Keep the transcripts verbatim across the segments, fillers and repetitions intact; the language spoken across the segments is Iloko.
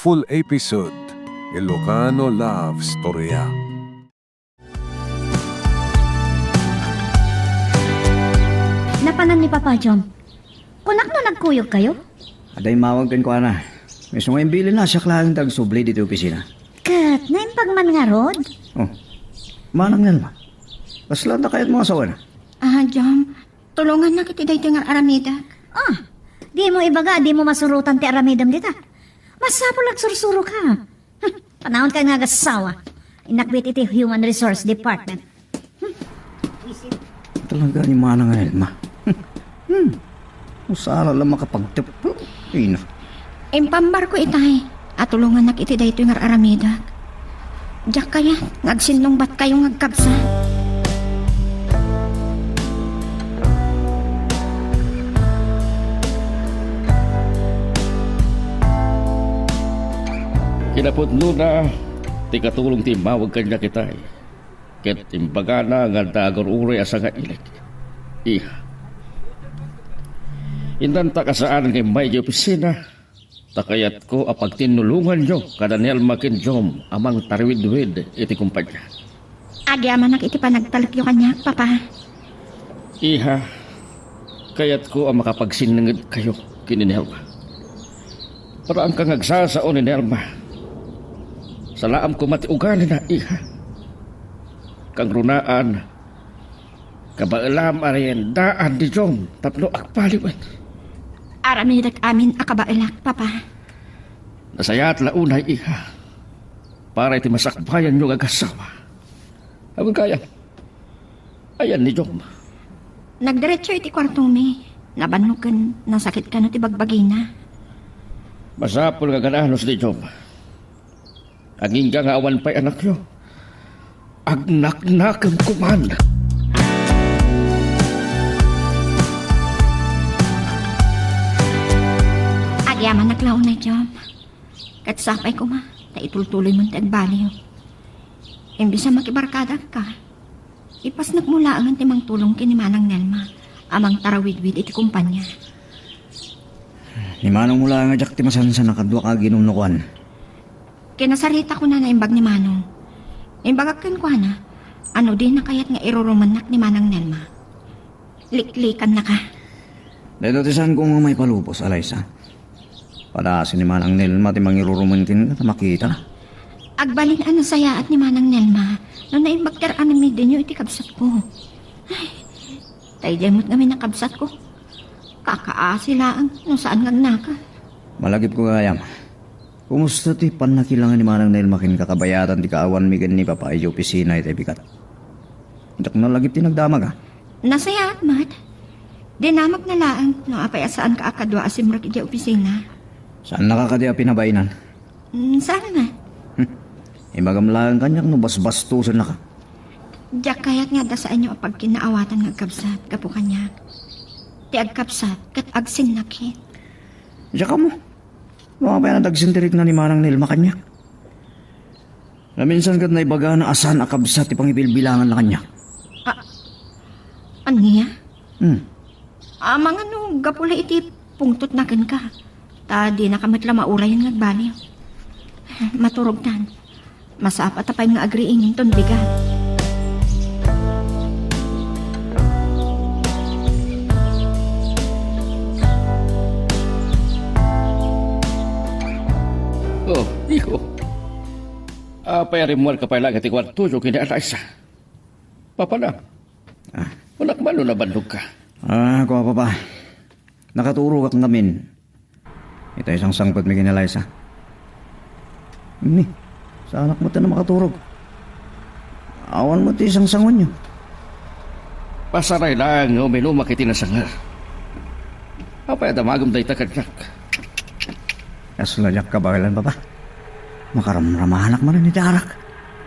Full episode, Ilocano Love Storya. Napanan ni Papa Jom. Kunak no nagkuyog kayo? Adda immawag kenkuana. Isu nga imbilinna, siak laeng ti agsubli ditoy opisina. Ket naimbag man ngarud? Oh. Manang Nelma, kasla adda kayatmo nga sawen? Ah, Jom, tulongannak iti daytoy nga ar-aramidek. Ah, dimo ibaga a dimo masurotan ti aramidem dita. Masapul a agsursuro ka. Hmm, panaon ka nga agasawa. Inakbit iti Human Resource Department. Hmm. Talaga ni Manang Nelma. Hmm. Usara la makapagtep-, Ina. Impambarko itay a tulongannak iti daytoy nga ar-aramidek. Diak kayat nga agsinnungbatkayo nga agkabsat. Kinapudnona ti katulong ti immawag kaniak itay, ket imbagana nga adda agur-uray a sangailik. Iha. Intantak a saan nga immay idiay opisina, ta kayatko a pagtinnulonganyo kada Nelma ken Jom a mangtaruidwid iti kompania. Agyamanak iti panagtalekyo kaniak, Papa. Iha, kayatko a makapagsinnangedkayo ken ni Nelma. Paraanka nga agsasao ni Nelma. Salaam koma ti ugalina, iha. Kangrunaan, kabaelam a riendaan ni Jom tapno agpaliwen. Aramidek amin a kabaelak, Papa. Nasayaat la unay, iha, para iti masakbayanyo nga agasawa. Awan kaya. Ayan ni Jom. Nagdiretso iti kuartomi. Nabannog ken nasakit kano ti bagbagina. Masapul nga agan-anos ni Jom. Agingga nga awan pay anakyo. Agnaknakemko man. Agyamanak la unay, Jom. Ket sapay koma, ta itultuloy man ti agbaliw. Imbes a makibarkadak ka, ipasnek mo laengen ti mangtulong ken ni Manang Nelma a mangtarawidwid iti kompania. Ni Manong mo laeng a diak ti masansan a kadua ka aginumnukuan. Kinasarita ko na naimbag ni Manong. Imbagak kenkuana, ano dina kayat nga irurumennak ni Manang Nelma. Liklikannaka. Dayta ti saanko nga maipalubos, Alaysa. Padaasen ni Manang Nelma ti mangirurumen kenka ta makitana. Agbalin a nasayaat ni Manang Nelma no naimbag ti ar-aramidenyo iti kabsatko. Ay, tay diay met ngamin a kabsatko. Kakaasi laeng no saan nga agnaka. Malagipko gayam. Kumusta ti pannakilangan ni Manang Nelma ken kakabayatan ti kaawanmi ken ni Papa idiay opisina itay bigat? Diak nalagip ti nagdamag, a. Nasayaat met. Dinamagna laeng no apay a saanka a kadua a simrek idiay opisina. Saannaka kadi a pinabainan? Mm, saan met? Hmm. Ibagam laeng kaniak no basbastosennaka. Diak kayat nga adda saanyo a pagkinnaawatan nga agkabsat gapu kaniak. Ti agkabsat ket agsinnakit. Diak ammo. No apay a nagsintirikna ni Manang Nelma kaniak. Naminsan ket naibagana a saan a kabsat ti pangibilbilanganna kaniak. A-, ania? Hmm. Amangan no gapu la iti pungtotna kenka, ta dinaka met la maurayen nga agbaliw. Maturogtan. Masapa ta pay nga agriing inton bigat. Oh, iho. Apay a rimmuarka pay laeng iti kuartoyo ken ni Alaysa? Papa na. Ah. Kunak man no nabannogka. Ah, kua, Papa. Nakaturogak ngamin. Itay sangsangpetmi ken ni Alaysa. Ni, saanak met a makaturog. Awan met ti sangsangonyo. Pasaray laeng nga uminumak iti nasanger. Apay a damagem dayta kaniak? Kasla diak kabaelan, Papa. Makaramramanak manen iti arak.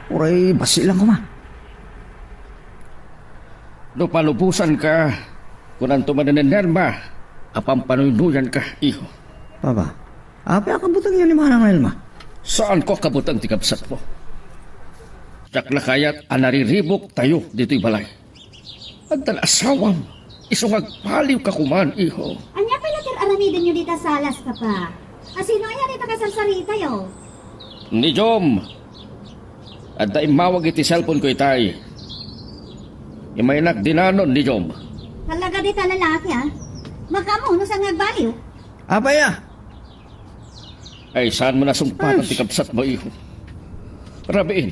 Uray bassit lang koma. No palubosanka, kunanto manen ni Nelma a pampanuynuyanka, iho. Papa, apay a kabutengyo ni Manang Nelma? Saanko a kabuteng ti kabsatmo. Diak la kayat a nariribuktayo ditoy balay. Addan asawam, isu nga agpaliwka koman, iho. Ania pay la ti ar-aramidenyo dita salas, Papa? Asino aya dayta kasarsaritayo? Ni Jom. Adda immawag iti cellphone ko itay. Imaynak dinanon ni Jom. Talaga dayta lalaki, a? Makaammo no saan nga agbaliw? Apay a? Ay, saan mo nasungpatan ti kabsatmo, iho? Rabiin.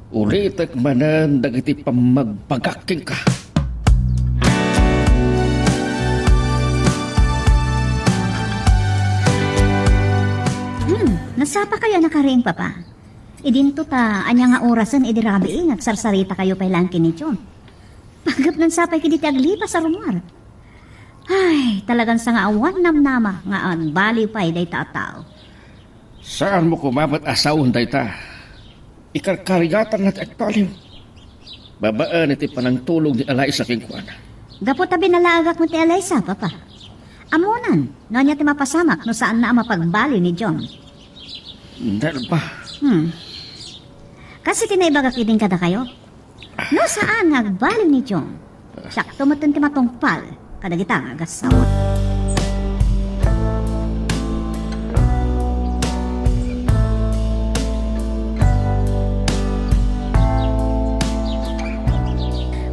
Ulitek manen dagiti pammagpagak kenka. Hmm, nasapa kayo a nakariing, Papa? Idinto ta, ania nga orasen idi rabii nga agsarsarita kayo pay laeng ken ni Jom? Paggapunan sa pay kadi ti aglipas a rummuar. Ay, talagan sa nga awan namnama nga agbaliw pay dayta a tao. Saan mo koma met a sawen dayta? Ikarkarigatanna ti agbaliw. Babaen iti panangtulog ni Alaysa kenkuana. Gapu ta binalaagak met ni Alaysa, Papa. Ammonan, no ania ti mapasamak no saanna a mapagbaliw ni Jom. Nelma. Hmm. Kas iti naibagak idin kadakayo. No saan nga agbaliw ni Jom, siakto metten ti matungpal kadagita nga agassawa.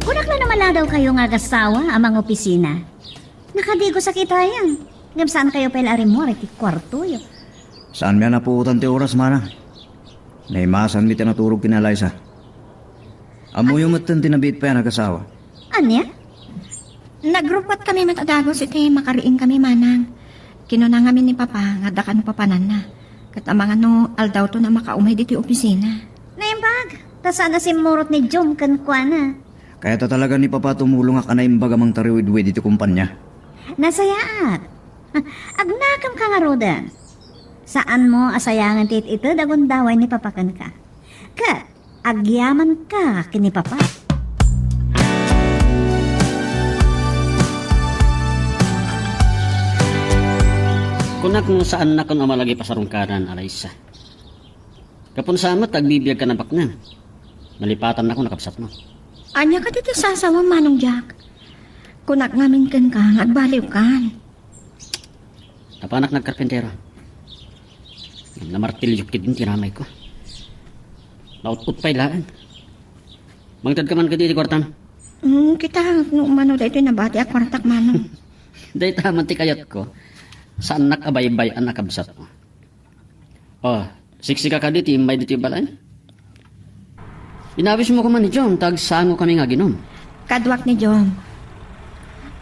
Kunak la no maladaw kayo nga agassawa a mangopisina. Nakadigosak itayan. Ngem saan kayo pay la a rimmuar iti kuartoyo. Saanmi a napuotan ti oras, manang. Naimasanmi ti naturog ken ni Alaysa. Ammoyo metten ti nabiit pay a nagasawa. Ania? Nagruppat kami met a dagus iti makariing kami, manang. Kinuna ngamin ni Papa nga adda kano papananna. Ket amangan no aldawton a makaumay ditoy opisina. Naimbag, ta saan a simmurot ni Jom kenkuana. Kayat a talaga ni Papa tumulongak a naimbag a mangtariwidwid iti kompania. Nasayaat. Agnakem ka ngaruden. Saanmo a sayangen ti it-ited a gundaway ni Papa kenka. Ket agyamanka ken ni Papa. Kunak no saannak a malagip a sarungkaran, Alaysa. Gapu sa met ta agbibiagka a baknang. Nalipatannakon a kabsatmo. Ania kadi ti sasawam, Manong Jack? Kunak ngamin kenka nga agbaliwkan. Napanak nagkarpintero. Namartilyo ketdin ti ramayko. Naut-ut pay laeng. Mangtedka man kadi iti kuartam? Hmm, kita no umano daytoy nabati a kuartak, Manong. Dayta man ti kayatko. Saannak a baybay-an a kabsatmo. Oh, siksika kadi ti immay ditoy balay? Inawismo koma ni Jom ta agsango kami nga aginom. Kaduak ni Jom.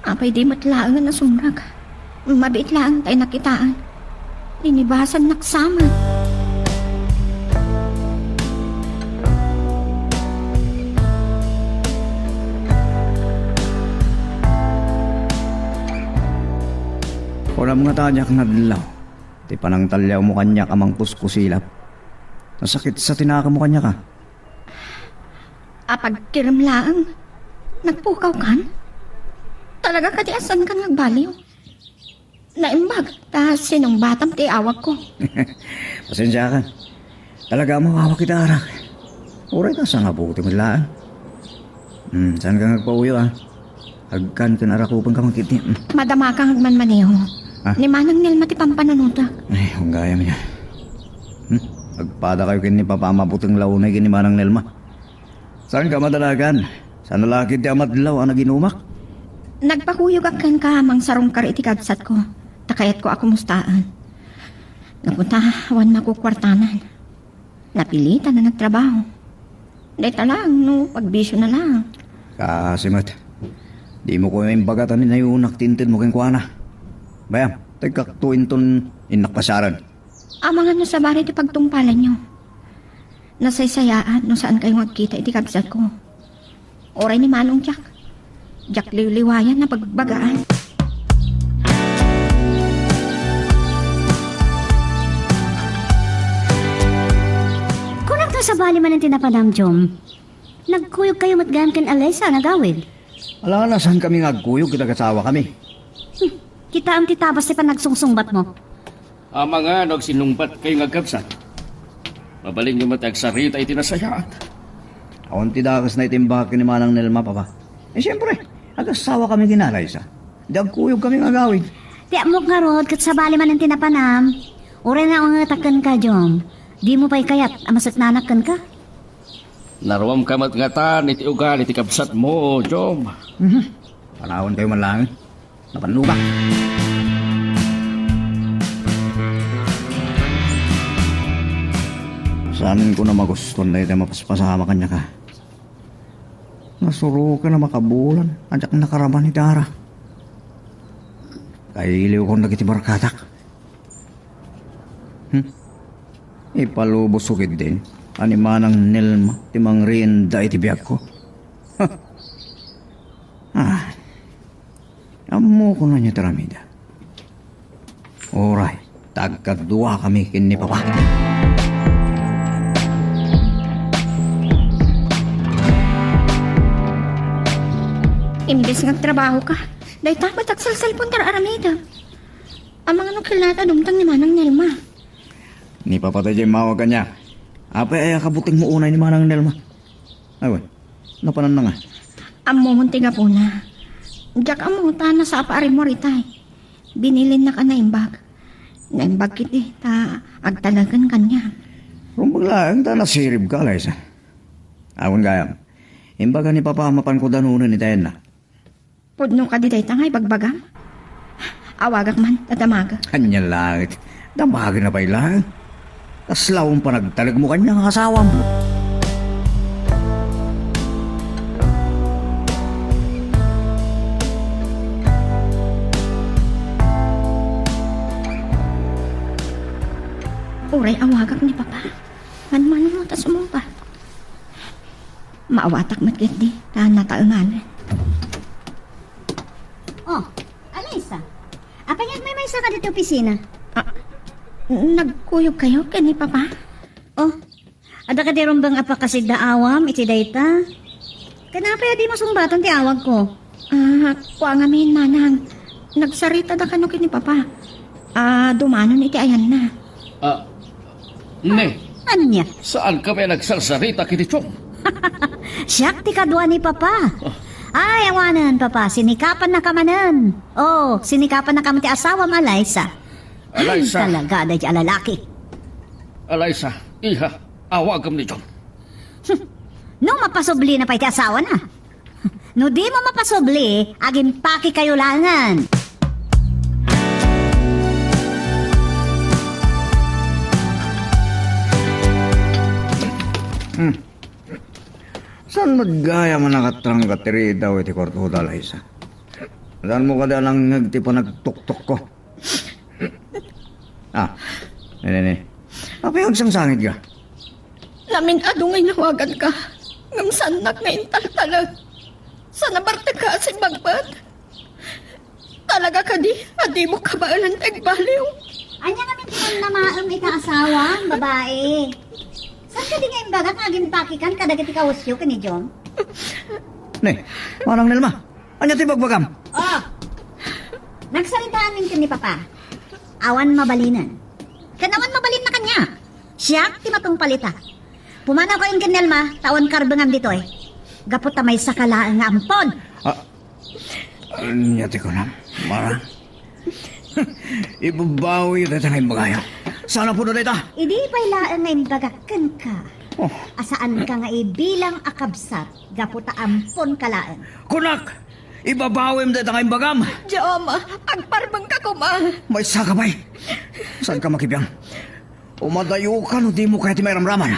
Apay di met laeng a nasumrek. Mabiit laeng ta innak kitaen. Linibasannak sa met. Kunam ngata diak nadlaw ti panangtaliawmo kaniak a mangkuskusilap. Nasakit sa ti nakemo kaniak, a? Apagkirem laeng. Nagpukawkan? Talaga kadi a saankan nga agbaliw? Naimbag ta sinungbatam ti awagko. Pasensiakan. Talaga a mawawak iti arak. Uray ta sangabuti met laeng. Hmm, saanka nga agpauyo, a? Agkan ken arakupenka man ketdi. Hmm. Madamaka nga agmanmaneho. Ha? Ni Manang Nelma ti pampanunotak. Ay, gayam aya. Hmm? Agpadakayo ken ni Papa a mabuteng la unay ken ni Manang Nelma. Saanka madanagan? Saan la ketdi a madlaw a naginumak? Nagpakuyogak kenka a mangsarungkar iti kabsatko. Ta kayatko a kumustaen. Gapu ta awan makukuartanan. Napilitan a nagtrabaho. Dayta laeng no pagbisiona laeng. Kaasi met. Dimo koma imbaga ta nayunak ti intedmo kenkuana. Bayam, ta ikkakto inton innak pasiaren. Amangan no sabali ti pagtungpalanyo. Nasaysayaat no saankayo nga agkita iti kabsatko. Uray ni Manong Jack. Diak liwliwayan a bagbagaan. Kunak ta sabali manen ti napanam, Jom. Nagkuyogkayo met gayam ken Alaysa a nagawid. Ala, saankayo nga agkuyog ket agasawakami. Hmm, kitaem ti tabas ti panagsungsungbatmo. Amangan no agsinnungbatkayo nga agkabsat. Mabalinyo met ti agsarita iti nasayaat. Awan ti dakesna iti imbagak ken ni Manang Nelma, Papa. Eh, siempre, agasawakami ken Alaysa. Di agkuyogkami nga agawid. Ti ammok ngarud, ket sabali manen ti napanam. Uray naungetak kenka, Jom. Dimo pay kayat a masetnanak kenka? Naruamka met ngatan iti ugali ti kabsatmo, Jom. Mhm. Panawankayo man laeng. Napannogak. Saan ko na magustuan dayta mapaspasama kaniaka. Nasuroken a makabulan a diak nakaraman ni Dara. Kailiwkon dagiti barkadak. Hmm. Ipalubos ko ketdin a ni Manang Nelma ti mangrienda iti biagko. Ah. Ammokon ania ti aramida. Uray, ta agkaduakami ken ni Papa. Imbes nga agtrabahoka, dayta met agselselpon ti ar-aramidem. Amangan no killata dumteng ni Manang Nelma. Ni Papa daydiay immawag kaniak. Apay aya kabutengmo unay ni Manang Nelma? Ay, wen. Napananna nga? Ammomon ti gapuna. Diak ammo ta nasapa a rimmuar itay. Binilinak a naimbag. Naimbag ketdi ta agtaleken kaniak. Rumbeng laeng ta nasiribka, Liza. Awan gayam. Imbaga ni Papa a mapanko danonen iti ayanna. Pudno kadi dayta nga ibagbagam? Awagak man, ta damagek. Ania laeng? Damagenna pay laeng. Kasla awan panagtalekmo kaniak nga asawam. Uray awagak ni Papa. Manmanong ta sumungbat. Maawatak met ketdi, ta nataenganen. Oh, Alaysa, apay nga agmaymaysaka ditoy opisina? Ah, nagkuyogkayo ken ni Papa? Oh, adda kadi rumbeng a pakasidaawam iti dayta? Ken apay a dimo sungbaton ti awagko? Ah, kua ngamin, manang. Nagsaritadakano ken ni Papa. Ah, dumanon iti ayanna. Ah, ne. Ania? Saanka pay nagsarsarita iti Chong? Siak ti kadua ni Papa. Ah. Ay, awanen, Papa. Sinikapannaka manen. Oh, sinikapannaka met ti asawam, Alaysa. Ay, Alaysa. Talaga, daydi a lalaki. Alaysa, iha, awagem ni Chong. No mapasubli na pay ti asawana. No di mo mapasubli, agimpakikayo laengen. Hmm. Saan met gayam a nakatrangga ti ridaw iti kuartoda, Liza? Saan mo kadi a nangngeg ti panagtuktokko? Ah, ne, ne, ne. Apay agsangsangitka? Namin-adu nga inawaganka, ngem saannak nga intaltalek. Saan a bartekka a simmangpet? Talaga kadi a dimo kabaelan ti agbaliw? Ania ngamin ti namnamaem ita asawam, babai? Saan kadi nga imbagak nga agimpakikan kadagiti kawesyo ken ni Jom? Ne, Manang Nelma, ania ti bagbagam? Oh! Nagsaritaanmin ken ni Papa. Awan mabalinen. Ken awan mabalinna kaniak. Siak ti matungpal ita. Pumanawkayon ken ni Alma, ta awan karbengam ditoy. Gapu ta maysaka laeng nga ampon. Ah, ania ti kunam, Mara? Ibabawiyo dayta nga imbagayo. Saan a pudno dayta? Idi pay laeng nga imbagak kenka. Oh. A saanka nga ibilang a kabsat gapu ta amponka laeng. Kunak, ibabawim dayta nga imbagam. Jom, agparbengka koma. Maysaka pay. Saanka makibiang? Umadayoka no dimo kayat ti mairamraman.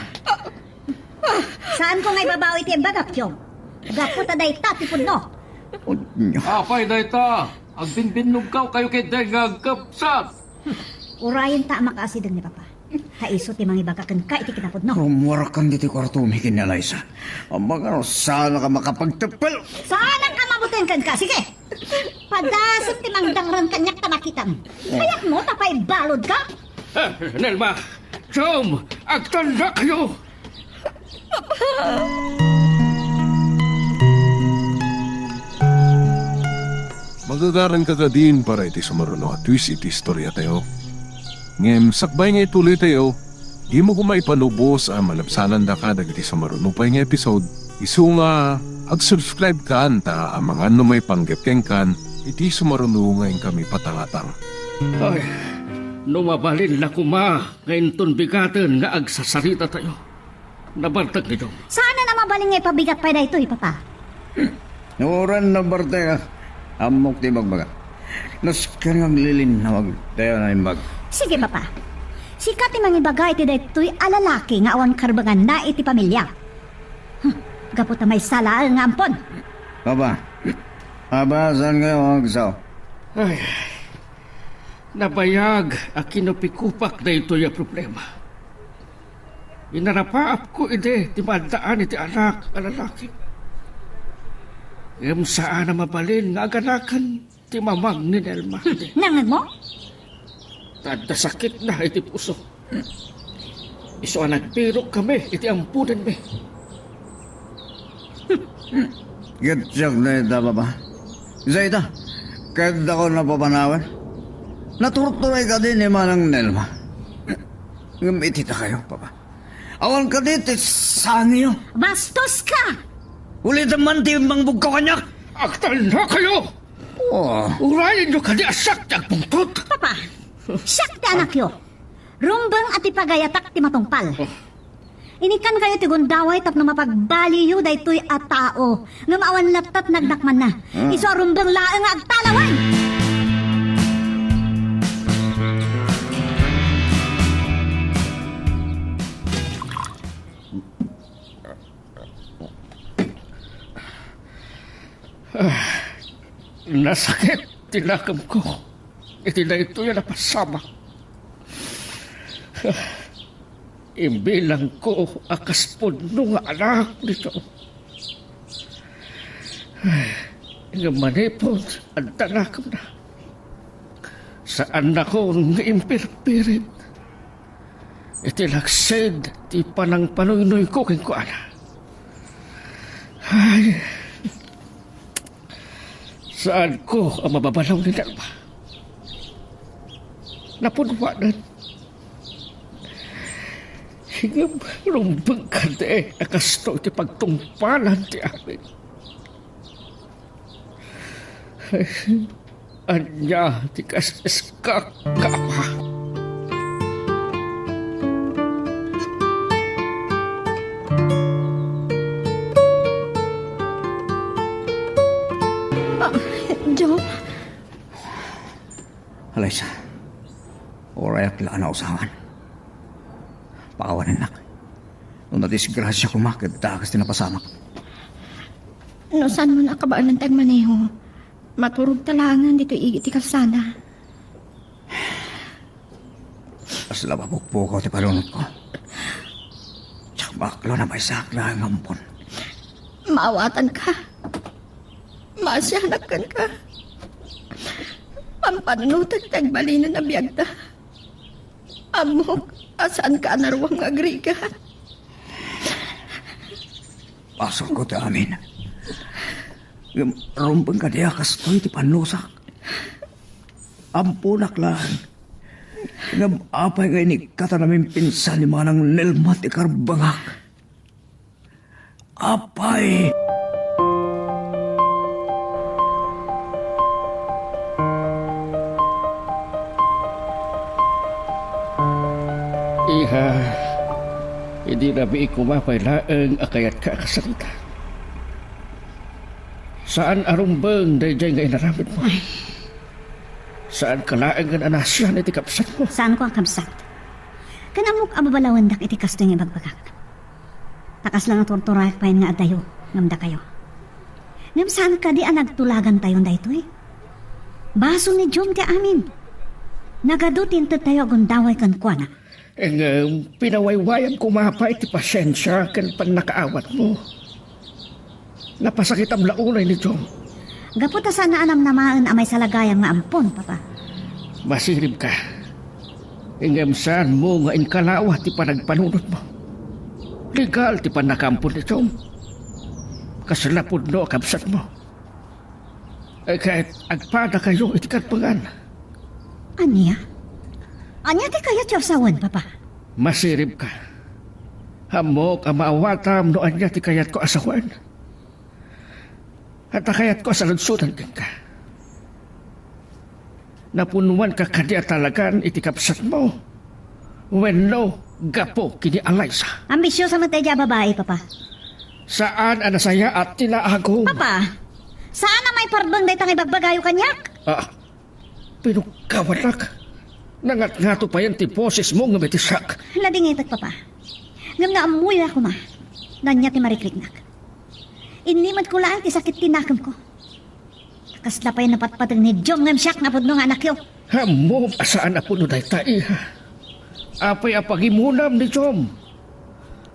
Saanko nga ibabawi ti imbagak, Jom. Gapu ta dayta ti pudno. Ania? Apay dayta? Agbinbinnogkayo ketdi nga agkabsat. Urayen ta a makaasideg ni Papa. Ta isu ti mangibaga kenka iti kinapudno. Rummuarkan ditoy kuartomi ken ni Alaysa. Amangan no saanka makapagteppel. Saanka mabuteng kenka. Sige. Padasem ti mangdangran kaniak ta makitam. Kayatmo ta paibaludka? Eh, Nelma, Jom, agtandakayo! Magagaranka kadin para iti sumaruno a twist iti istoriatayo. Ngem sakbay nga ituloytayo, dimo koma ipalubos a malabsanandaka dagiti sumaruno pay nga episode. Isu nga ag-subscribe kan ta amangan no maipanggep kenkan Iti sumaruno nga inkami patangatang. Ay, no mabalin la koma nga inton bigaten nga agsasaritatayo. Nabartek ni Diyos. Saan a mabalin nga ipabigat pay daytoy, Papa? Nuran nabartek, ammok ti ibagbaga. Nasken nga aglilinnawag tayo na imbag. Sige, Papa. Sika ti mangibaga iti daytoy a lalaki nga awan karbenganna iti pamilia. Hmm, gapu ta maysa laeng nga ampon. Papa, Papa, saan kayo agsaw? Ay, nabayag a kinupikupak daytoy a problema. Inarapaapko idi ti maaddaan iti anak a lalaki. Ngem saan a mabalin nga aganaken ti mamang ni Nelma. Nangngegmo? Ta adda sakitna iti puso. Isu a nagbirokkami iti amponenmi. Ket siak dayta, Papa. Dayta, ket dako napapanawen. Naturturay kadi ni Manang Nelma. Ngem iti dakayo, Papa. Awan kadi ti sangyo. Bastos ka! Ulitem man ti mangbugkaw kaniak! Agtalna kayo! Oh. Urayenyo kadi a siak ti agpungtot! Papa, siak ti anakyo. Rumbeng a ti pagayatak ti matungpal. Oh. Inikkan kayo ti gundaway tapno mapagbaliyo daytoy a tao, ngem awan latta ti nagdakmanna. Ah. Isu a rumbeng laeng nga agtalawen! Ah, nasakit ti nakemko iti daytoy a napasamak. Imbilangko a kas pudno nga anak ni Joe. Ngem manipud adda nakemna, saannakon nga impirpirit iti laksid ti panangpanuynuyko kenkuana. Ay, saanko a mababalaw ni Nelma. Napunwanen. Ngem rumbeng kadi a kastoy ti pagtungpalan ti amin. Ania ti kas-, iskak, Ama? Ah, Joe? Alaysa, urayak la a nausawan. Pakawanennak. No nadisgrasia koma ket dakes ti napasamak. No saanmo a kabaelan ti agmaneho, maturogta laengen ditoy igid ti kalsada. Kasla mapukpukaw ti panunotko. Diak maaklo a maysaak laeng nga ampon. Maawatanka. Maasianak kenka. Pampanunotek ti agbalinen a biagta. Ammok a saanka a naruam nga agrigat. Basolko ti amin. Ngem rumbeng kadi a kastoy ti pannusak. Amponak laeng. Ngem apay nga inikkat a namimpinsan ni Manang Nelma ti karbengak? Apay! Iha, idi rabii koma pay laeng a kayatka a kasarita. Saan a rumbeng daydiay nga inaramidmo. Ay. Saanka laengen a naasian iti kabsatmo. Saanko a kabsat. Ken ammok a babalawendak iti kastoy nga ibagbagak. Ta kasla naturturayak pay nga adayo ngem dakayo. Ngem saan kadi a nagtulagantayon daytoy? Basol ni Jom ti amin. Nagadu ti intedtayo a gundaway kenkuana. Ngem pinawaywayam koma pay ti pasiensia ken pannakaawatmo. Napasakitam la unay ni Jom. Gapu ta saan a namnamaen a maysa la gayam nga ampon, Papa. Masiribka. Ngem saanmo nga inkalawa ti panagpanunotmo. Legal ti pannakaampon ni Jom. Kasla pudno a kabsatmo. Eh, ket agpadakayo iti karbengan. Ania? Ania ti kayatyo a sawen, Papa? Masiribka. Ammok a maawatam no ania ti kayatko a sawen. Adda kayatko a saludsodan kenka. Napunuanka kadi a talagan iti kabsatmo? Wenno, gapu ken ni Alaysa? Ambisiosa met daydiay a babai, Papa. Saan a nasayaat ti laagom. Papa, saan a maiparbeng dayta nga ibagbagayo kaniak? Ah, pinukkawannak. Nangatngato payen ti bosesmo ngem iti siak. Nadingitek, Papa. Ngem no ammoyo a koma, ania ti marikriknak? Inimedko laeng ti sakit ti nakemko. Kasla pay napatpateg ni Jom ngem siak nga pudno nga anakyo. Ammom a saan a pudno dayta, iha. Apay a pagimunam ni Jom?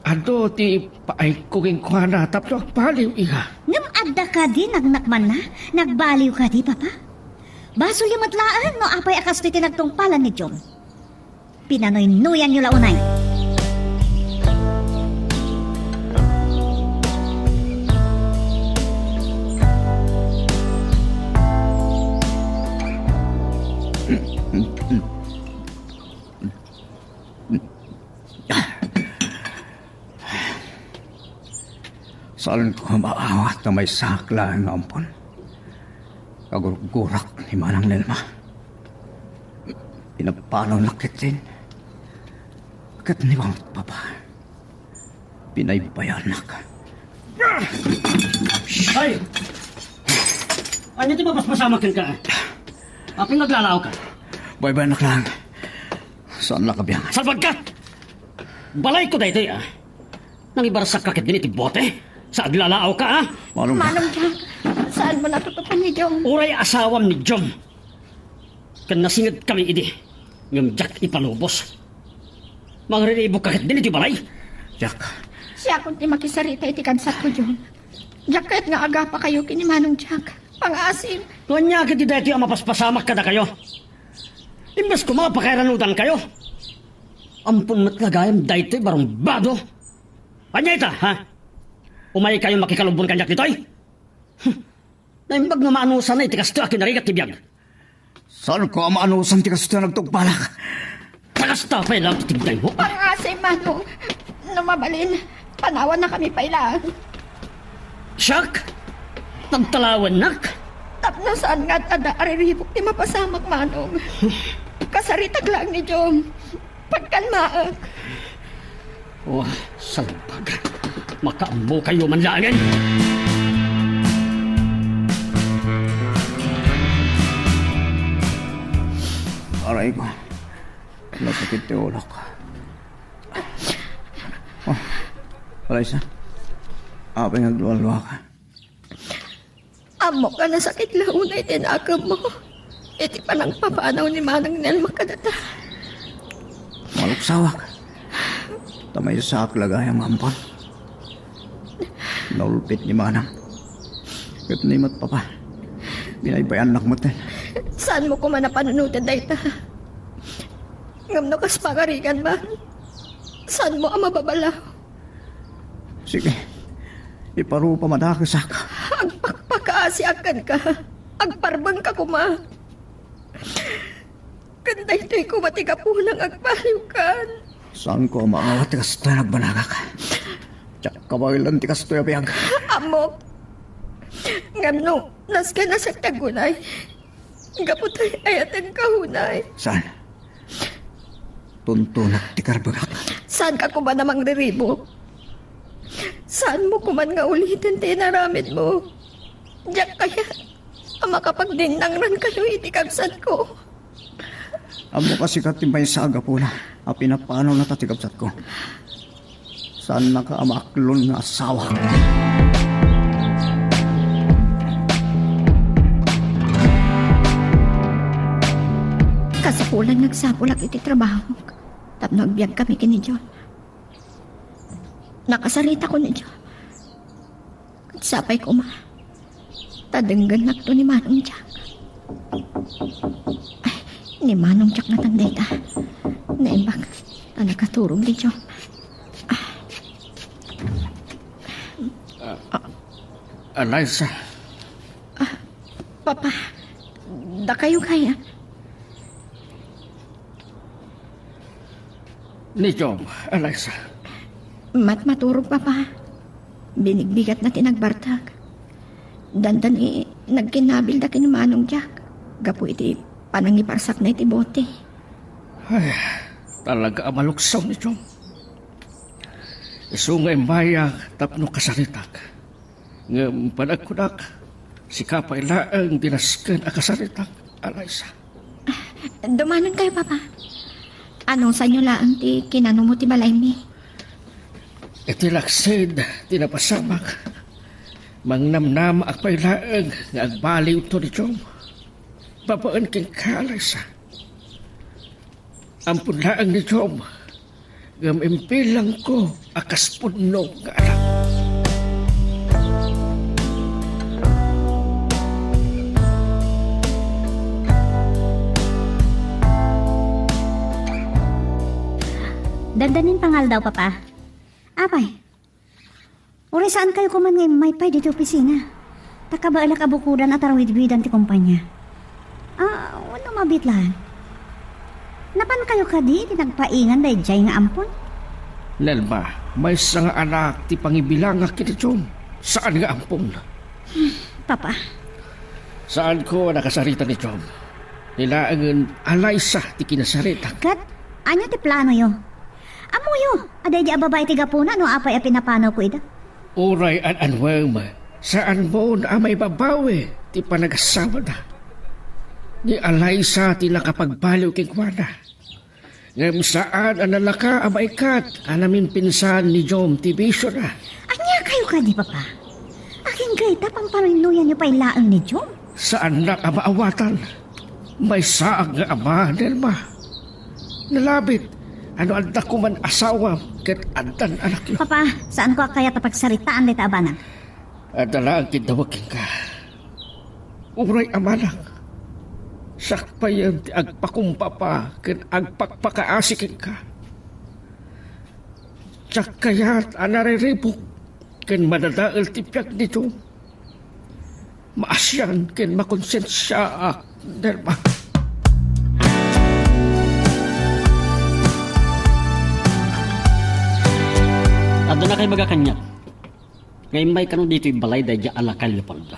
Adu ti paayko kenkuana tapno agbaliw, iha. Ngem adda kadi naknakmanna? Nagbaliw kadi, Papa? Basolyo met laeng no apay a kastoy ti nagtungpalan ni Jom. Pinanuynuyanyo la unay. Saanko a maawat ta maysaak laeng nga ampon. Kagurgurak ni Manang Nelma. Pinapanawnak ketdin. Ket ni Mama, Papa, pinaybayannak. Ay! Ania ti mapaspasamak kenka? Apay nga aglalaawka? Baybayannak laeng. Saannak a biangan. Salbagka! Balayko daytoy, a. Nangibarsakka ketdin iti bote? Sa aglalaawka, a? Manong Jack, saanmo natutupan ni Jom? Uray asawam ni Jom. Ken nasingedkami idi, ngem diak ipalubos. Mangriribukka ketdin iti balay. Jack. Siakon ti makisarita iti kabsatko, Jom. Diak kayat nga agapakayo ken ni Manong Jack. Pangaasim. No ania ketdi daytoy a mapaspasamak kadakayo? Imbes koma a pakairanudankayo. Ampon met nga gayam daytoy barumbado. Ania ita, ha? Umaykayo makikalubon kaniak ditoy? Hm. Naimbag nga maanusanna iti kastoy a kinarigat ti biag. Saanko a maanusan ti kastoy a nagtungpalak? Ta kasta pay laeng ti tignaymo. Pangaasim, Manong. No mabalin, panawannakami pay laeng. Siak? Pagtalawennak? Tapno saan nga adda a riribuk ti mapasamak, Manong. Kasaritak laeng ni Jom. Pagkalmaek. Oh, salbag. Makaammokayo man laengen. Aray ko. Nasakit ti ulok. Oh, Alaysa. Apay nga aglualluaka? Ammok a nasakit la unay ti nakemmo iti panangpapanaw ni Manang Nelma kadata. Maluksawak. Ta maysaak la gayam nga ampon. Naulpit ni Manang. Ket ni met, Papa, binaybayannak metten. Saanmo koma a panunoten dayta? Ngem no kas pagarigan man, saanmo a mababalaw? Sige, iparupam a dakesak. Agpakpakaasiak kenka. Agparbengka koma. Ken daytoy koma ti gapuna nga agbaliwkan. Saanko a maawat ti kastoy a nagbanagak. Diak kabaelan ti kastoy a biag. Ammok. Ngem no, nasken a siak ti agunay. Gapu ta ay-ayatenka unay. Saan? Tuntunak ti karbengak. Saanka koma a mangriribuk? Saanmo koman nga uliten ti inaramidmo? Diak kayat a makapagdinnangrankayo iti kabsatko. Ammok a sika ti maysa a gapuna a pinapanawna ta ti kabsatko. Saannaka a maaklon nga asawa. Kasapulan nga agsapulak iti trabahok tapno agbiagkami ken ni Jom. Nakasaritakon ni Jom. Ket sapay koma ta denggennakto ni Manong Jack. Ay, ni Manong Jack ngatan dayta. Naimbag ta nakaturog ni Jom. Ah. Ah, Alaysa. Ah, Papa, dakayo kaya? Ni Jom, Alaysa. Mat-, maturog, Papa. Binigbigatna ti nagbartak. Dandani, nagkinnabilda ken ni Manong Jack gapu iti Panangiparsakna iti bote. Ay, talaga a maluksaw ni Jom. Isu nga immayak tapno kasaritak. Ngem panagkunak, sika pay laeng ti nasken a kasaritak, Alaysa. Dumanon kayo, Papa. Anusanyo laeng ti kinanumo ti balaymi. Iti laksid ti napasamak, mangnamnamaak pay laeng nga agbaliwto ni Jom. Babaen kenka, Alaysa. Ampon laeng ni Jom, ngem imbilangko a kas pudno nga anak. Dandanin pangaldaw, Papa. Apay, uray saan kayo koman nga immay pay ditoy opisina. Ta kabaelak a bukodan a tarwidwidan ti kompania. Ah, wenno mabiit laeng. Napan kayo kadi ti nagpaingan daydiay nga ampon? Nelma, maysa nga anak ti pangibilangak iti Jom. Saan nga ampon. Papa. Saanko a nakasarita ni Jom. Ni laengen Alaysa ti kinasaritak. Ket ania ti planoyo? Ammoyo a daydi a babai ti gapuna no apay a pinapanawko ida. Uray an-anuem, saanmo a maibabawi ti panagasawada. Ni Alaysa ti nakapagbaliw kenkuana. Ngem saan a nalaka a maikat a namimpinsan ni Jom ti bisiona. Ania kayo kadi, Papa? Akin gayta pamparuynuyanyo pay laeng ni Jom? Saannak a maawatan. Maysaak nga ama, Nelma. Nalabit, ano adda koman asawa ket addan anakyo. Papa, saanko a kayat a pagsaritaan dayta a banag. Adda laeng ti dawag kenka. Uray amanak, sakbayen ti agpakumpapa ken agpakpakaasi kenka. Diak kayat a nariribuk ken madadael ti biag ni Jom. Maasian ken makonsensiaak, Nelma. Adda nakaibaga kaniak nga immay kano ditoy balay daydiay a lakay Leopoldo.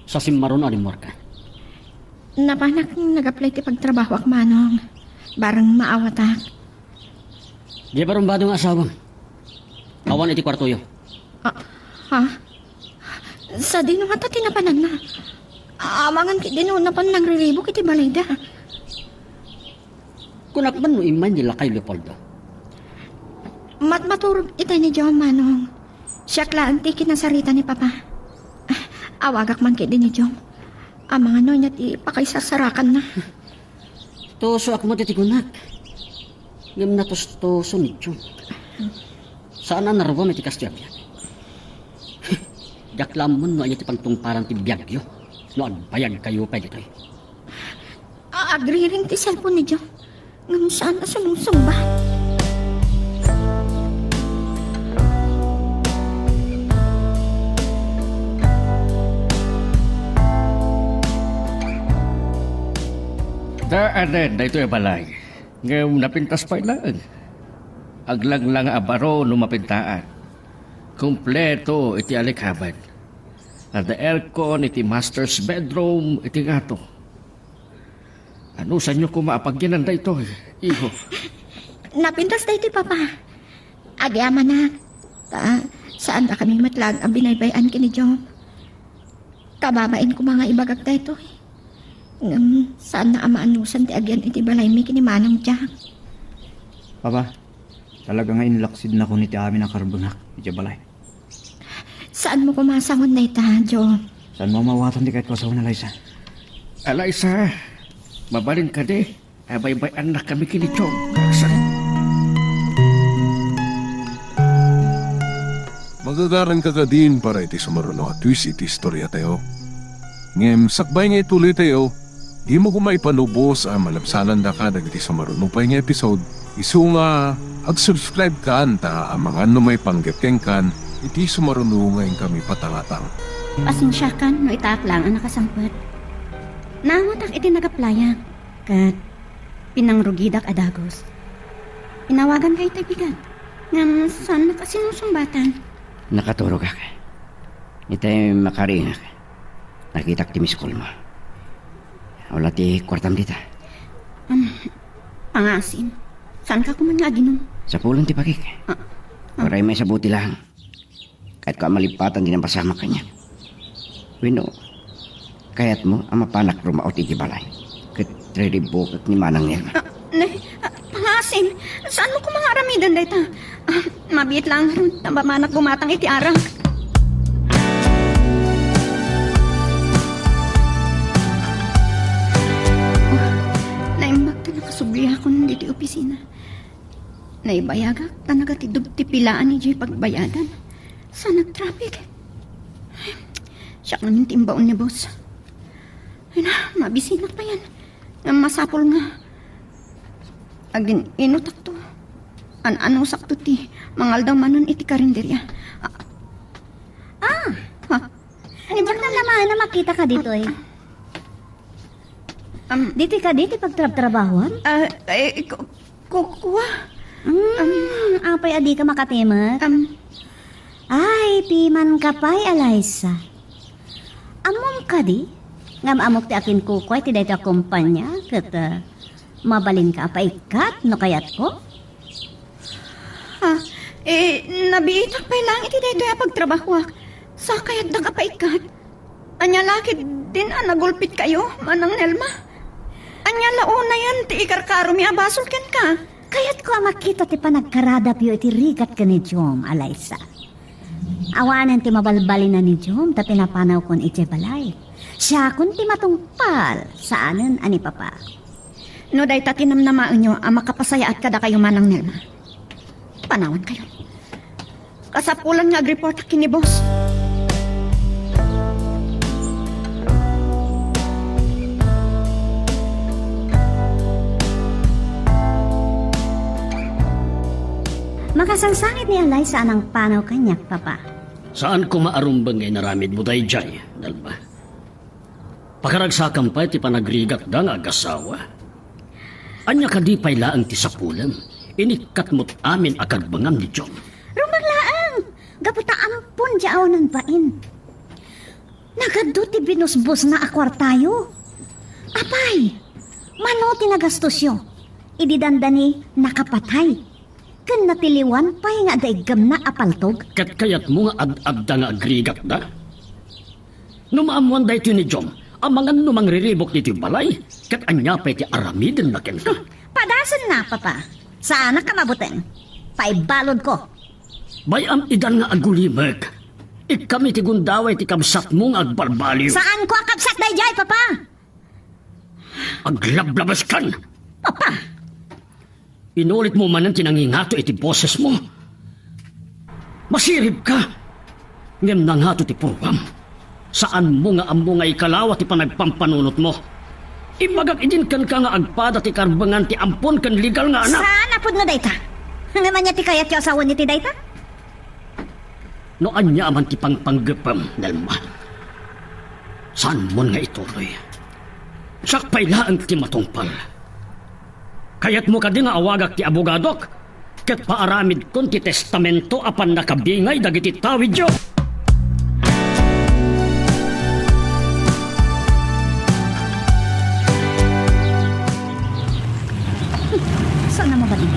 Sa simmaron a rimmuarka. Napanak nag-apply ti pagtrabahoak, Manong. Bareng maawatak. Di barumbado nga asawam. Awan iti kuartoyo. Ah, ha? Sadino ngata ti napananna? Amangan ket dino napan nangriribuk iti balayda. Kunak man no immay ni lakay Leopoldo. Matmaturog itay ni Jom, Manong. Siak laeng ti kinasarita ni Papa. Ah, awagak man ketdi ni Jom. Amangan no ania ti pakaisarsarakanna. Tusuak met iti kunak. Ngem natustuso ni Jom. Saan a naruam iti kastoy a biag. Diak la ammo no ania ti pantungpalan ti biagyo no agbayagkayo pay ditoy. A-, agriring ti cellphone ni Jom. Ngem saan a sumungsungbat. Daanen daytoy a balay. Ngem napintas pay laeng. Aglanglanga a baro no mapintaan. Kompleto iti alikaben. Adda aircon iti master's bedroom iti ngato. Anusanyo koma a pagyanan daytoy, iho? Napintas daytoy, Papa. Agyamanak. Ta, saan a kami met laeng a binaybay-an ken ni Jom. Ta babain koma nga ibagak daytoy. Ngem, saan a maanusan ti agyan iti balaymi ken ni Manong Jack. Papa, talaga nga inlaksidnakon iti amin a karbennak iti balay. Saanmo koma a sawen dayta, Jom? Saanmo a maawatan ti kayatko a sawen, Alaysa? Alaysa, mabalin kadi a baybay-annakami ken ni Jom, kaksan? Magagaranka kadin para iti sumaruno a twist iti istoriatayo. Ngem sakbay nga ituloytayo, dimo koma ipalubos a malabsanandaka dagiti sumaruno pay nga episode, isu nga ag-subscribe kan ta amangan no maipanggep kenkan iti sumaruno nga inkami patangatang. Pasensiakan no itaak laeng a nakasangpet. Naawatak iti nagaplayak, ket pinangrugidak a dagus. Inawaganka itay bigat, ngem saannak a sinusungbatan. Nakaturogak. Itay makaringak, nakitak ti miss call mo. Wala ti kuartam dita. Um, pangasim. Saanka koma nga aginom? Sapulen ti pakik. Ah, ah. Uray maisabuti lang. Kayatko a malipatan ti napasamak kaniak. Wenno, kayatmo a mapanak rumao iti balay ket riribukek ni Manang Nelma? Ah, ne, ah, pangasim. Saanmo koma nga aramiden dayta? Ah, mabiit lang ngarud ta mapanak gumatang iti arak. Ah, naimbag ta nakasubliakon ditoy opisina. Naibayagak ta nagatidub ti pilaan idiay pagbayadan. Saan a traffic? Siak ngamin ti imbaon ni boss. Ay na, mabisinak payen. Ngem masapul nga agin-inutakto. An-anusakto ti mangaldaw manen iti karinderia. Ah! Ah! Ha? Diak na laman a makitaka ditoy. Am, Ditoy kadi ti pagtrabtrabahoam? Ah, eh, ku-, ku-, kua? Hmm, apay a dika makatimek? Am, Ay, pimanka pay, Alaysa. Ammom kadi nga am-ammok ti akinkukua iti daytoy a kompania ket, ah, mabalinka a paikkat no kayatko? Ha? Eh, nabiitak pay laeng iti daytoy a pagtrabahoak. Sa kayatdak a paikkat? Ania la ketdin a nagulpitkayo, Manang Nelma? Ania la unayen ti ikarkaromi a basol kenka? Kayatko a makita ti panagkaradapyo iti rigat ken ni Jom, Alaysa. Awanen ti mabalbalinan ni Jom ta pinapanawkon idiay balay. Siakon ti matungpal, saanen a ni Papa. No dayta ti namnamaenyo a makapasayaat kadakayo, Manang Nelma, panawankayo. Kasapulan nga agreportak ken ni boss. Makasangsanget ni Alaysa a nangpanaw kaniak, Papa. Saan koma a rumbeng nga inaramidmo daydiay, Nelma. Pakaragsakam pay ti panagrigatda nga agasawa. Ania kadi pay laeng ti sapulem? Inikkatmo ti amin a kagbengam ni Jom. Rumbeng laeng! Gapu ta ampon ti awanan bain. Nagadu ti binusbosna a kuartayo. Apay, mano ti nagastosyo? Idi dandani nakapatay. Ken natiliwan pay nga adda iggemna a paltog. Ket kayatmo nga ad-adda nga agrigatda? No maammoan daytoy ni Jom, amangan no mangriribuk ditoy balay, ket ania pay ti aramidenna kenka? Hmm, padasenna, Papa. Saanak a mabuteng. Paibaludko. Bay-am idan nga agulimek. Ikkami ti gundaway ti kabsatmo nga agbalbaliw. Saanko a kabsat daydiay, Papa? Aglablabaskan! Papa! Inulitmo manen ti nangingato iti bosesmo. Masiribka! Ngem nangato ti pruam. Saanmo nga ammo nga ikalawa ti panagpampanunotmo. Imbagak idin kenka nga agpada ti karbengan ti ampon ken legal nga anak. Saan a pudno dayta? Ngem ania ti kayatyo a sawen iti dayta? No ania man ti pangpanggepem, Nelma, saanmon nga ituloy. Siak pay laeng ti matungpal. Kayatmo kadi nga awagak ti abogadok ket paaramidkon ti testamento a pannakabingay dagiti tawidyo? Saan a mabalin.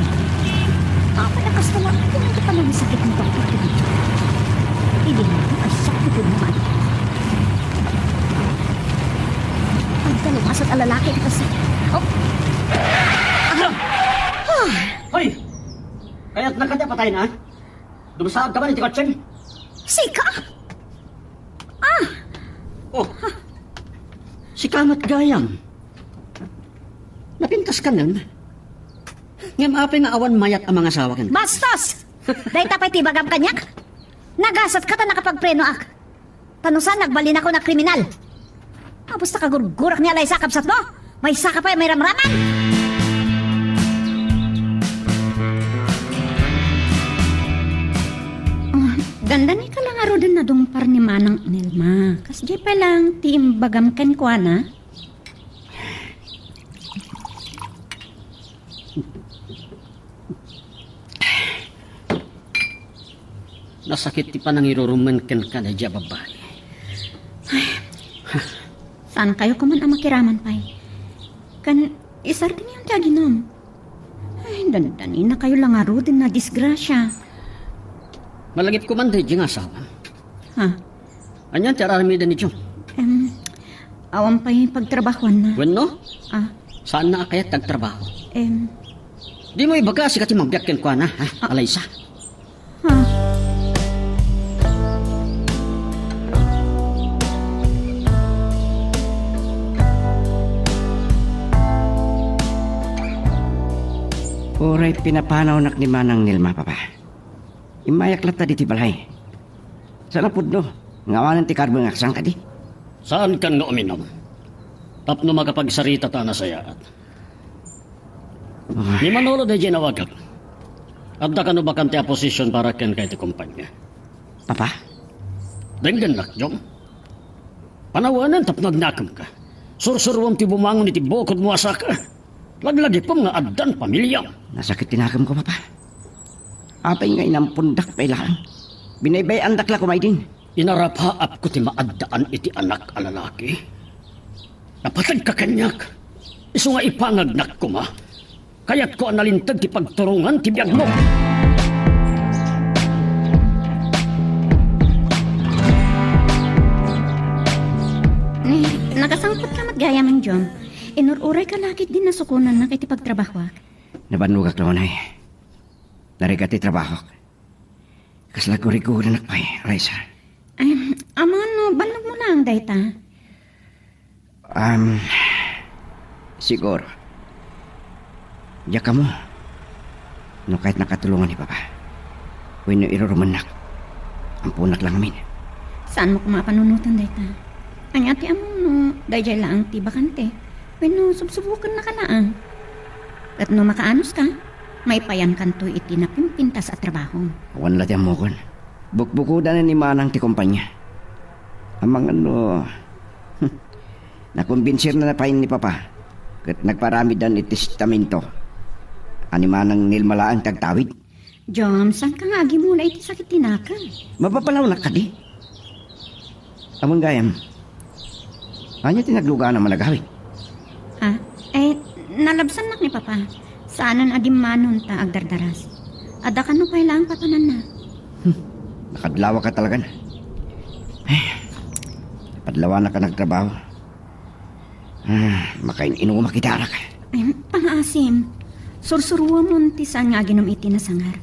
Apay a kasta nga, kung iti panangisakit ni Doktor Pinito. Idi nga, ay sakit naman. Ang talong asat a lalaki ang kasi. Oh! Ah! Ah! Hoy! Kayatna kadi a patayna? Dumasaag ka man iti kotsem? Sika? Ah! Oh. Sika met gayam. Napintas ka nen? Ngem apay nga awan mayat a mangasawa kenka? Bastos! Dayta pay ti ibagam kaniak? Nagasat ka ta nakapagprenoak. Ta no saan, nagbalinakon a kriminal. Apos ta kagurgurak ni Alaysa a kabsatmo. Maysa ka pay a mairamraman. Oh, dandani ka la ngaruden nadungpar ni Manang Nelma. Kasdiay pay laeng ti imbagam kenkuana. Nasakit ti panangirurumen kenka daydiay a babbai. Ay, saankayo koman a makiraman pay. Ken isardengyon ti aginum. Ay, dandaninakayo la ngaruden a disgrasia. Malagipko man daydi nga asawa. Ha? Ania ti ar-aramiden ni Jom? Em, awan pay pagtrabahoanna. Wenno? Ah. Saanna a kayat ti agtrabaho? Em. Dimo ibaga sika ti mangbiag kenkuana, ha? Ah. Alaysa. Ha? Uray pinapanawnak ni Manang Nilma, Papa. Immayak latta ditoy balay. Saan a pudno nga awanen ti karbengak, saan kadi? Saankan nga uminum. Tapno makapagsaritata a nasayaat. Ah. Ni Manolo daydiay inawagak. Adda kano bakante a position para kenka iti kompania? Papa? Denggennak, Jom. Panawanen tapno agnakemka. Sursuruam ti bumangon iti bukodmo a saka. Laglagipem nga addan pamiliam. Nasakit ti nakemko, Papa. Apay nga inampondak pay laeng? Binaybay-andak la koma idin. Inarapaapko ti maaddaan iti anak a lalaki. Napateg ka kaniak. Isu nga ipangagnak koma. Kayatko a nalinteg ti pagturongan ti biagmo. Ni, nakasangpet ka met gayam, Jom. Inur-uray ka la ketdi nasukonannak iti pagtrabahoak. Nabannogak la unay. Narigat ti trabahok. Kasla gurigurenak pay, Raisa. Ay, amangan no bannogmo laeng dayta? Um, siguro. Diak ammo no kayatnak a tulongan ni Papa wenno irurumennak. Amponak la ngamin. Saanmo koma a panunoten dayta? Ania ti ammom no daydiay laeng ti bakante wenno subsubukennaka laeng? Ket no makaanoska, maipayankanto iti napimpintas a trabaho. Awan la ti ammokon. Bukbukodanen ni Manang ti kompania. Amangan no, nakombinsirna pay ni Papa ket nagparamiddan iti testamento a ni Manang Nilma laeng ti agtawid. Jom, saanka nga agimula iti sakit ti nakem? Mapapalawnak kadi? Ammom gayam, ania ti naglugaanam a nagawid? Ah, eh, nalabsannak ni Papa. Saanen a dimmanon ta agdardaras. Adda kano pay laeng papananna. Hmm, nakadlawaka talaga. Eh, padlawanaka nagtrabaho. Ah, makain-inumak iti arak. Ay, pangaasim. Sursuruamon ti saan nga aginum iti nasangar.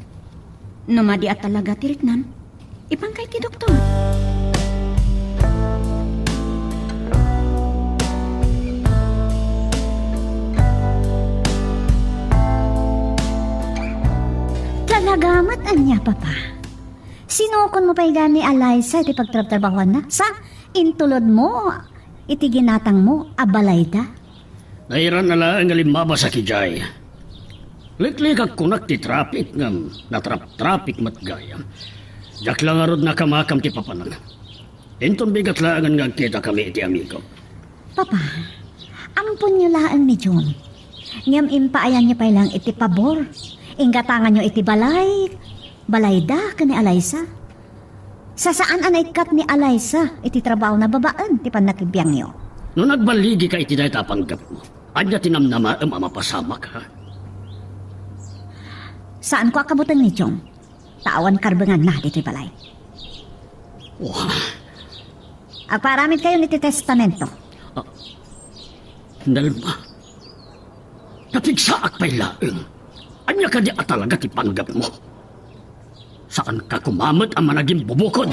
No madi a talaga ti riknam, ipanka iti doktor. Talaga met ania, Papa? Sinukonmo pay gayam ni Alaysa iti pagtrabtrabahoanna? Sa, intulodmo iti ginatangmo a balayda? Nairan a laeng nga limmabasak idiay. Liklikak kunak ti traffic ngem natrap-traffic met gayam. Diak la ngarud nakamakam ti papanan. Inton bigat laengen nga agkitakami iti amigo. Papa, amponyo laeng ni Jom. Ngem impaayanyo pay laeng iti pabor. Inggatanganyo iti balay, balayda ken ni Alaysa. Sasaan a naikkat ni Alaysa iti trabahona babaen ti pannakibiangyo. No nagballigika iti dayta a panggepmo, ania ti namnamaem a mapasamak, ha? Saanko a kabuteng ni Jom, ta awan karbenganna ditoy balay. Wah. Agparamidkayon iti testamento. Ah, Nelma, napigsaak pay laeng. Ania kadi a talaga ti panggepmo? Saanka koma met a managimbubukod?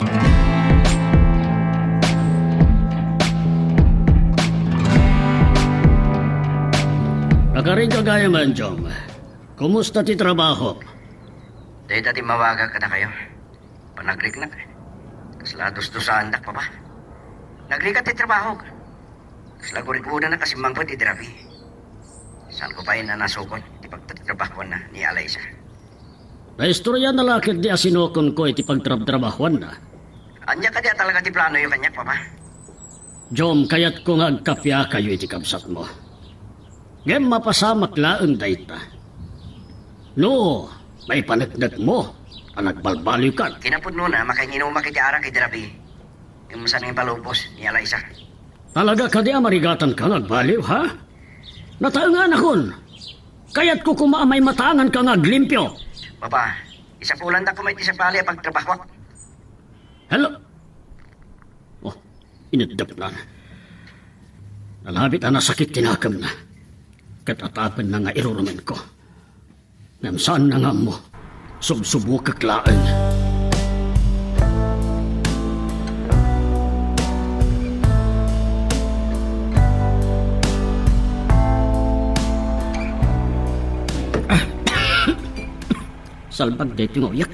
Nakarinka gayam, Jom. Kumusta ti trabaho? Dayta ti mawagak kadakayo. Panagriknak. Kasla dusdusaandak, Papa. Nagrigat ti trabahok. Kasla gurigudanak a simmangpet iti rabii. Saanko pay a nasukon ti pagtratrabahoanna ni Alaysa. Naistoryanak la ketdi a sinukonko iti pagtrabtrabahoanna. Ania kadi a talaga ti planoyo kaniak, Papa? Jom, kayatko nga agkapiakayo iti kabsatmo. Ngem mapasamak laeng dayta. No, maipaneknekmo a nagbalbaliwkan. Kinapudnona, makain-inumak iti arak idi rabii. Ngem saan nga ipalubos ni Alaysa. Talaga kadi a marigatanka nga agbaliw, ha? Nataenganakon. Kayatko koma a maimatanganka nga aglimpio. Papa, isapulandak koma iti sabali a pagtrabahuak. Hello? Oh, ineddepna. Nalabit a nasakit ti nakemna. Ket atapenna nga irurumenko. Ngem saanna nga ammo. Subsubokek laeng. Salbag daytoy nga uyek.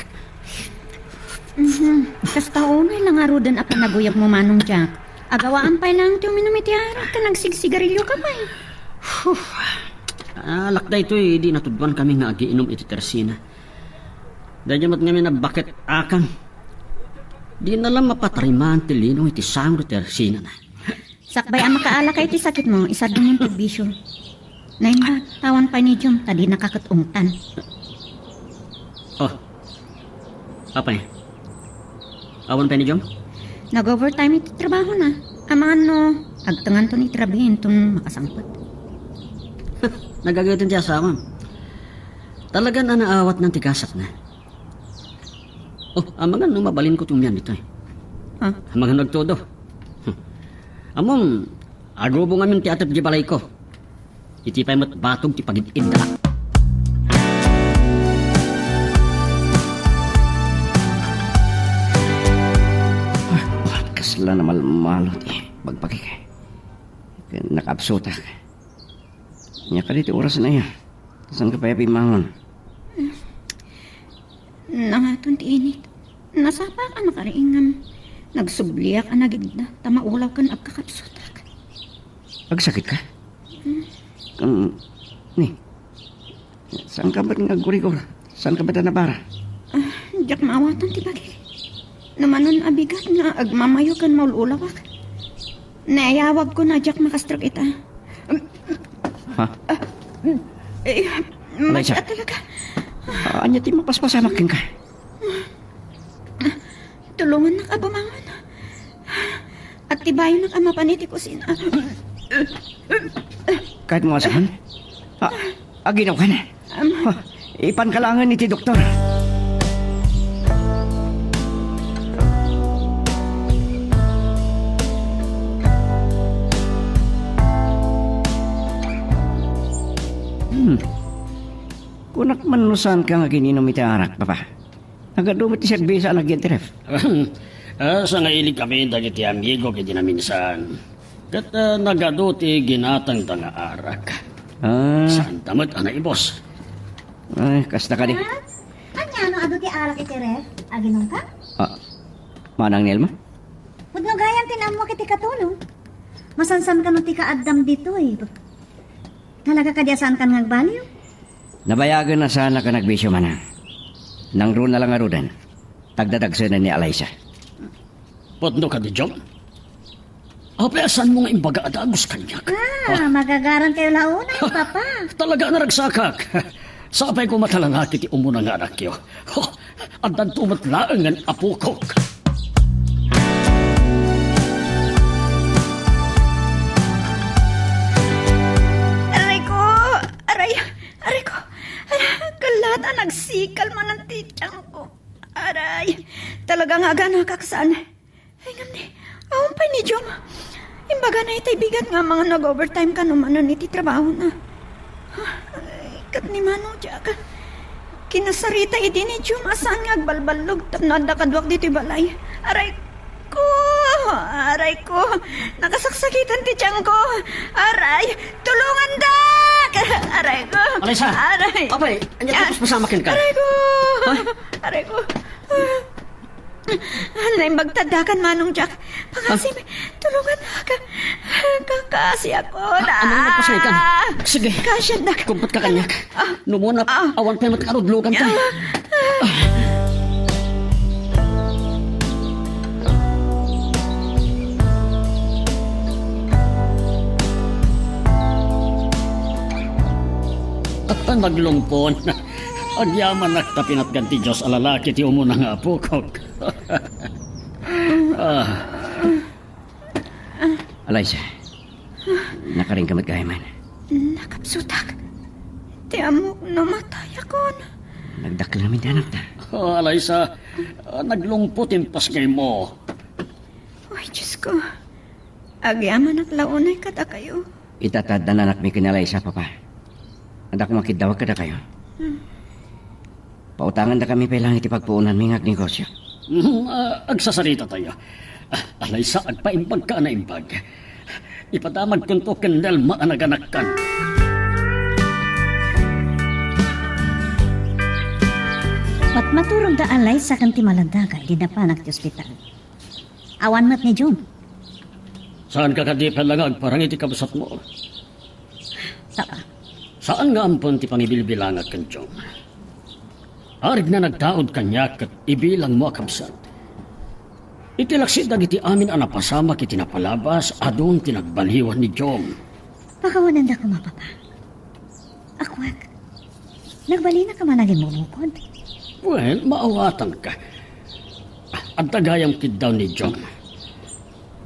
Mhm. Kasta unay la ngaruden a panaguyekmo, Manong Jack. Agawaan pay laeng ti uminum iti arak ken agsigsigarilioka pay. Huh. Alak daytoy idi natudnoankami nga agiinum iti tersina. Daydiay met ngamin a baket akang. Dina la mapatariman ti linong iti sango ti tersinana. Sakbay a makaalaka iti sakitmo, isadumon ti bisio. Naimbag, awan pay ni Jom, ta dinaka ket ungtan. Oh. Apay? Awan pay ni Jom? Nag-overtime iti trabahona. Amangan no, agtenganton iti rabii inton makasangpet. Nagagayten ti asawam. Talagan a naawatnan ti gasatna. Oh, amangan no mabalinko ti umian ditoy. Ha? Amangan no agtudo. Ammom, agubo ngamin ti atep di balayko. Iti pay met batog ti pagid-idda. Ah, kasla namalmalo ti bagbagik. Nakaabsutak. Ania kadi ti orasna aya? Saan ka pay a pimmangon? Nangaton ti init. Nasapak a nakariingam. Nagsubliak a nagidda, ta maulaw ken agkakabsutak. Agsakit ka? Hmm. Ken, ni, saan ka met nga agurigor? Saan ka met a nabara? Ah, diak maawatan ti bagik. Numanon a bigat nga agmamayo ken maul-ulawak. Naayawagko a diak makastrok ita. Ha? Ah, eh, Alaysa. Talaga. Ah, ania ti mapaspasamak kenka? Tulongannak a bumangon. Atibayannak a mapan iti kusina. Kayatmo a saan? Ah, aginaw ka na. Am. Ah, ipan ka laengen iti doktor. Hmm. Kunak man no saan ka nga agin-inum iti arak, Papa. Nagadu met ti serbesa a nagyan ti ref. Ah, sangailikami dagiti amigok iti naminsan. Ket, ah, nagadu ti ginatangda nga arak. Ah. Saanda met a naibus. Ay, kasta kadi. Ha? Ania no adu ti arak iti ref? Aginumka? Ah, manang ni Elma? Pudno gayam ti naammuak iti katulong. Masansan kano ti kaaddam ditoy. Talaga kadi a saankan nga agbaliw? Nabayagen a saannak a nagbisio, manang. Nangruna la ngaruden, ta agdadagsenen ni Alaysa. Pudno kadi, Jom? Apay a saanmo nga imbaga a dagus kaniak? Ah, magagaran kayo la unay, Papa. Talaga a naragsakak. Sapay koma ta lalaki ti umuna nga anakyo. Addanto met laengen apokok. Aray ko! Aray! Aray ko! Aray, kellat a nagsikal manen ti tiangko. Aray! Talaga nga aganakak saan. Ay, ngem ni, awan pay ni Jom. Imbagana itay bigat nga amangan nag-overtime kano manen iti trabahona. Ay, ket ni Manong Jack. Kinasarita idi ni Jom a saan nga agbalballog tapno adda kaduak ditoy balay. Aray ko! Aray ko! Nakasaksakitan ti tiangko! Aray! Tulongandak! Aray ko! Alaysa! Aray! Apay, ania ti paspasamak kenka? Aray ko! Ha? Aray ko! Naimbag ti addakan, Manong Jack. Pangaasim, tulongannak. Kakasiak. Ah, ano, nagpasayka? Sige. Kasiak. Kumpet ka kaniak. Ah. Numon a, ah, awan pay met karudlogan ka. Ah. Ah, naglungpon. Agyamanak ta pinatgan ti Dios a lalaki ti umuna nga apokok. Ah. Alaysa, nakarinka met gayam. Nakapsutak. Ti ammok no matayakon. Nagdakkel ngamin ti anakta. Ah, Alaysa, ah, naglungpo ti impasngaymo. Ay, Diyos ko. Agyamanak la unay kadakayo. Ita ta addan anakmi ken ni Alaysa, Papa. Adda koma kiddawag kadakayo. Hmm. Pautangandakami pay laeng iti pagpuonanmi nga agnegosio. Mhm, ah, agsasarita tayo. Ah, Alaysa, agpaimbagka a naimbag. Ipadamagkonto ken Nelma a naganakkan. Matmaturog da Alaysa ken ti malandaga idi napanak ti ospital. Awan met ni Jom. Saanka kadi pay la nga agparang iti kabsatmo? Papa. Saan nga ampon ti pangibilbilangak ken Jom? Arigna nagtaud kaniak ket ibilangmo a kabsat. Iti laksid dagiti amin a napasamak iti napalabas, adun ti nagbaliwan ni Jom. Pakawananda koma, Papa. Akuak. Nagbalinaka man a gimmumukod? Wen, maawatanka. Adda gayam kiddaw ni Jom.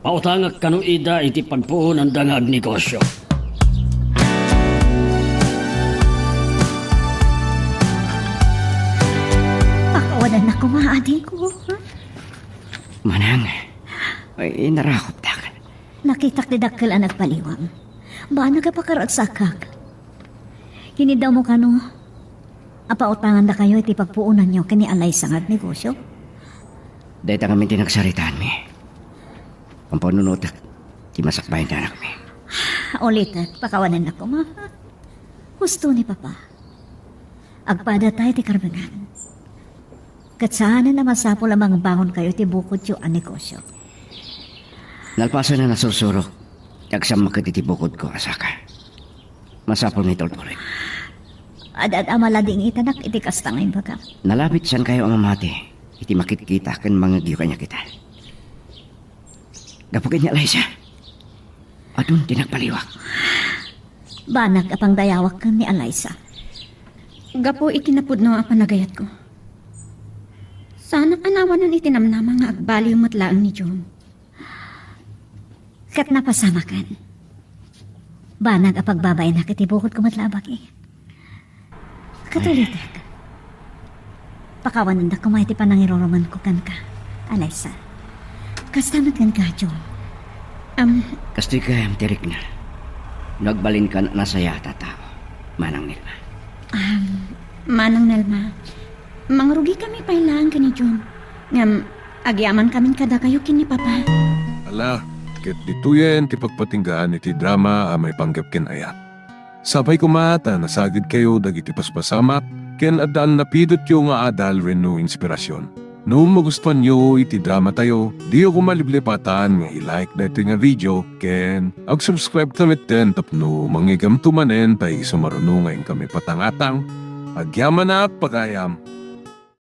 Pautangak kano ida iti pagpuonanda nga agnegosio. Pakawanannak koma, adingko. Manang, ay, narakoptak. Nakitak ti dakkel a nagbaliwam. Banag a pakaragsakak. Kiniddawmo kano a pautangandakayo iti pagpuonanyo ken ni Alaysa nga agnegosio? Dayta ngamin ti nagsaritaanmi. Ampanunotek ti masakbayan ti anakmi. Ulitek, pakawanannak koma. Husto ni Papa. Agpada tayo ti karbengan. Ket saanen a masapul a mangbangonkayo iti bukodyo a negosio. Nalpasen a nasursurok ti agsammaket iti bukodko a saka. Masapul nga itultuloy. Ad-adda a maladingitanak iti kasta nga imbagam. Nalabit saan kayo a mamati iti makitkita ken mangngegyo kaniak ita. Gapu ken ni Alaysa, adun ti nagbaliwak. Banag a pangdayawak ken ni Alaysa. Gapu iti napudno a panagayatko. Saanak a naawanan iti namnama nga agbaliw met laeng ni Jom. Ket napasamaken. Banag a pagbabaenak iti bukodko met la a bagi. Ket ulitek. Pakawanandak koma iti panangirurumanko kenka, Alaysa. Kasta met kenka, Jom. Am, Kastoy gayam ti rikna. No agbalinkan a nasayaat a tao, Manang Nelma. Am, Manang Nelma, mangrugikami pay laeng ken ni Jom. Ngem, agyamankamin kadakayo ken ni Papa. Ala, ket ditoyen ti pagpatinggaan iti drama a maipanggep ken ayat. Sapay koma ta nasagidkayo dagiti paspasamak ken adda a napidotyo nga adal wenno inspirasyon. No magustuanyo iti dramatayo, diyo koma liplipatan nga i-like daytoy nga video ken ag-subscribe ta metten tapno mangngegkamto manen pay isu maruno nga inkami patangatang. Agyamanak pagayam.